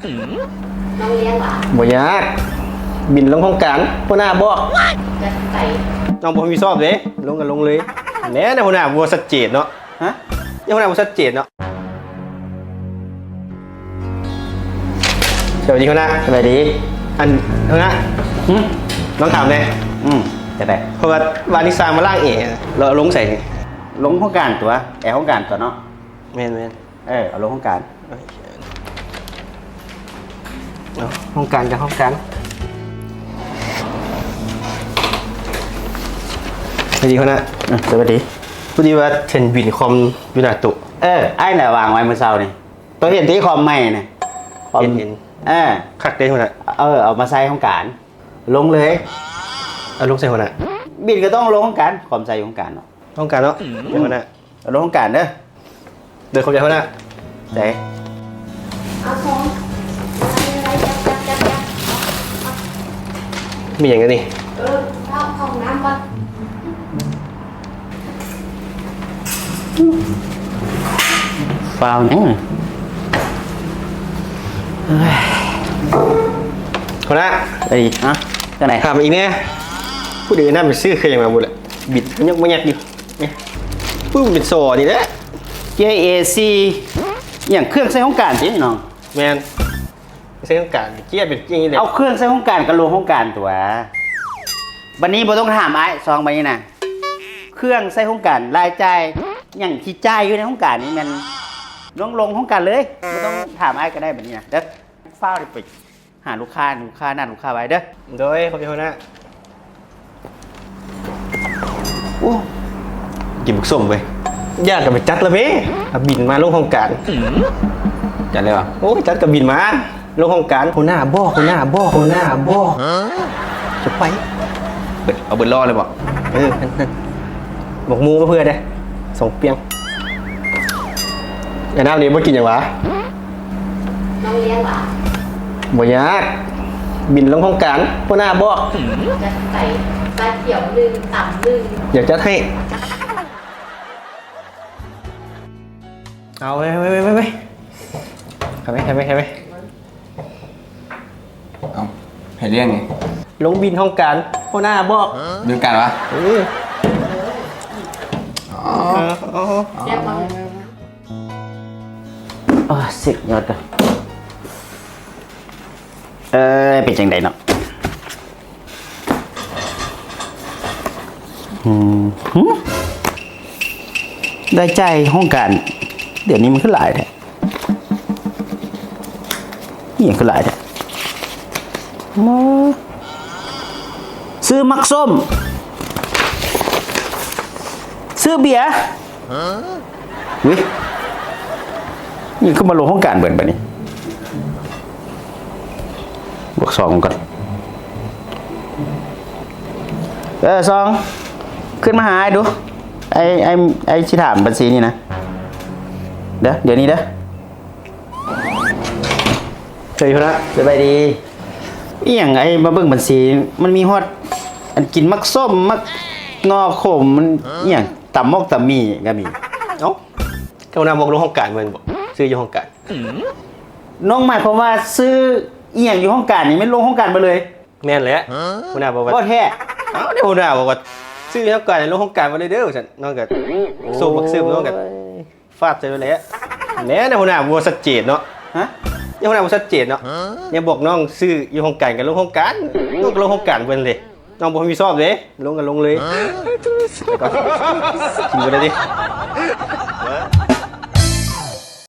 ນ້ອງລ້ຽງຫວາ? ບໍ່ຢາກ ບິນລົງຫ້ອງການ ຫົວໜ້າບອກ. ແລ້ວໃຜ? ນ້ອງບໍ່ຮັບຜິດຊອບເດ້ ລົງກໍລົງເລີຍ. ແນ່ນະ ຫົວໜ້າບໍ່ຊັດເຈນເນາະ. ຮະ? ຍັງຫົວໜ້າບໍ່ຊັດເຈນເນາະ. ສະບາຍດີຫົວໜ້າ. ສະບາຍດີ. ອັນ ຫົວໜ້າ. ຫຶ? ລອງຖາມແດ່. ອືມ ຈັ່ງໃດ? ເພາະວ່າວານິຊາມາລ້າງແອ ແລ້ວເອົາລົງໃສນີ້? ລົງຫ້ອງການຕົວະ ແອຫ້ອງການຕົວະເນາະ. ແມ່ນໆ. ເອີ ເອົາລົງຫ້ອງການ. ເອົາ ຫ້ອງການກັບຫ້ອງການ. ສະບາຍດີຫົວໜ້າ. ເອີ ສະບາຍດີ. ພໍດີວ່າເຫັນບິນຄອມຢູ່ໜ້າໂຕະ. ເອີ ອ້າຍນະວາງໄວ້ມື້ເຊົ້ານີ້. ໂຕເຫັນຕິຄອມໃໝ່ນະ? ຄອມ ເຫັນໆ. ເອີ ຄັກເດ້ຫົວໜ້າ. ເອີ ເອົາມາໃສ່ຫ້ອງການ. ລົງເລີຍ. ເອົາລົງໃສ່ຫົວໜ້າ. ບິນກໍຕ້ອງລົງຫ້ອງການ. ຄອມໃສ່ຫ້ອງການເນາະ. ຫ້ອງການເນາະ. ອືມ ເດີ ຫົວໜ້າ. ເອົາລົງຫ້ອງການເດີ. ເດີ ຂອບໃຈຫົວໜ້າ. ໃສ່ ເອົາຂອງ ມີຫຍັງກັນນີ້? ເອີ ເຂົ້າຫ້ອງນ້ຳກ່ອນ. ຟ້າວຫຍັງ? ຫົວໜ້າ. ເອີຍ ຮະ? ຈັ່ງໃດ? ຖາມອີກແດ່. ຜູ້ໃດນຳໄປຊື້ເຄື່ອງຫຍັງມາບໍ່ລະ? ບິດຍັກມາຍັກຢູ່. ນີ້ ປຶ້ມ ເປັນສໍນີ້ແຫຼະ. ເກຍເອຊີ ຫຍັງ ເຄື່ອງໃຊ້ຫ້ອງການຕິນ້ອງ? ແມ່ນ ໃຊ້ຫ້ອງການ ເກຍເປັນຈັ່ງນີ້ແຫຼະ. ເອົາເຄື່ອງໃຊ້ຫ້ອງການກໍລົງຫ້ອງການຕົວະ. ບັດນີ້ບໍ່ຕ້ອງຖາມອ້າຍ ຊອງໃບນີ້ນະ. ເຄື່ອງໃຊ້ຫ້ອງການ ລາຍຈ່າຍຫຍັງທີ່ຈ່າຍຢູ່ໃນຫ້ອງການນີ້ແມ່ນລົງ ລົງຫ້ອງການເລີຍ. ບໍ່ຕ້ອງຖາມອ້າຍກໍໄດ້ບັດນີ້ນະ ເດີ. ຟ້າວໄປ ຫາລູກຄ້າ ລູກຄ້ານັດລູກຄ້າໄວ້ເດີ. ໂດຍ ຂອບໃຈຫົວໜ້າ. ໂອ້ ກິນບັກສົ້ມເວີຍ. ຢາກກໍໄປຈັດລະເມ. ອາ ບິນມາລົງຫ້ອງການ. ຈັດເລີຍຫວາ? ໂອ້ຍ ຈັດກໍບິນມາລົງຫ້ອງການ. ຫົວໜ້າບອກ ຫົວໜ້າບອກ ຫົວໜ້າບອກ. ຈະໄປ ເອົາເບິດລໍ້ເລີຍບໍ? ເອີ ນັ້ນໆ. ບັກໝູມາເພື່ອເດ້ ສອງປຽງ. ໄອ້ນ້ຳນີ້ບໍ່ກິນຫຍັງຫວາ? ນ້ອງລ້ຽງຫວາ? ບໍ່ຢາກ ບິນລົງຫ້ອງການ ຫົວໜ້າບອກ. ແລ້ວໃສ່ຊາຂຽວໜຶ່ງ ຕຳໜຶ່ງ. ດຽວຈັດໃຫ້. ເອົາ ໄປ ໄປ ໄປ ໄປ ໄປ. ໄປ ໄປ ໄປ ໄປ. ເອົ້າ ໃຜລ້ຽງນີ້? ລົງບິນຫ້ອງການ ຫົວໜ້າບອກ. ເລື່ອງການຫວາ? ເອີ ອໍ ເອີ ເອີ ອໍ ເຊັກຍອດກ່ອນ. ເອີ ເປັນຈັ່ງໃດເນາະ? ອືມ ຫຶ? ລາຍຈ່າຍຫ້ອງການ ດຽວນີ້ມັນຄືຫຼາຍແທ້? ອີ່ຫຍັງຄືຫຼາຍແທ້? ມາ ຊື້ໝາກສົ້ມ ຊື້ເບຍ. ຫຶ? ນີ້ຄືມາລົງຫ້ອງການເບິດບັດນີ້. ບວກສອງກ່ອນ. ເອີ ສອງ ຂຶ້ນມາຫາອ້າຍດູ. ອ້າຍ ອ້າຍ ອ້າຍຊິຖາມບັນຊີນີ້ນະ. ເດີ ດຽວນີ້ເດີ. ເອີ ຢູ່ນະ. ສະບາຍດີ. ອີ່ຫຍັງ ອ້າຍມາເບິ່ງບັນຊີ ມັນມີຮອດອັນກິນໝາກສົ້ມ ໝາກໜໍ່ຂົມ ມັນອີ່ຫຍັງ ຕຳໝົກຕຳໝີ່ກໍມີ. ເອົ້າ ກໍນາບອກລົງຫ້ອງການແມ່ນບໍ່? ຊື້ຢູ່ຫ້ອງການ. ນ້ອງໝາຍຄວາມວ່າຊື້ອີ່ຫຍັງຢູ່ຫ້ອງການນີ້ແມ່ນລົງຫ້ອງການເບິດເລີຍ? ແມ່ນແຫຼະ. ຫົວໜ້າບອກວ່າ ບໍ່ແທ້? ເອົ້າ ຫົວໜ້າບອກວ່າຊື້ຢູ່ຫ້ອງການ ລົງຫ້ອງການເບິດເລີຍເດີ ວ່າຊັ້ນ. ນ້ອງກໍ ໂອ້ຍ ໂຊບບັກຊຶມ ນ້ອງກໍຟາດໃສ່ໂລດແຫຼະ. ແນ່ນະ ຫົວໜ້າບໍ່ຊັດເຈນເນາະ. ຮະ? ຍັງຫົວໜ້າບໍ່ຊັດເຈນເນາະ. ຍັງບອກນ້ອງຊື້ຢູ່ຫ້ອງການ ກໍລົງຫ້ອງການ ນ້ອງກໍລົງຫ້ອງການເບິດເລີຍ. ນ້ອງບໍ່ຮັບຜິດຊອບເດ້ ລົງກໍລົງເລີຍ. ແລ້ວກໍກິນບໍ່ໄດ້ຕິ.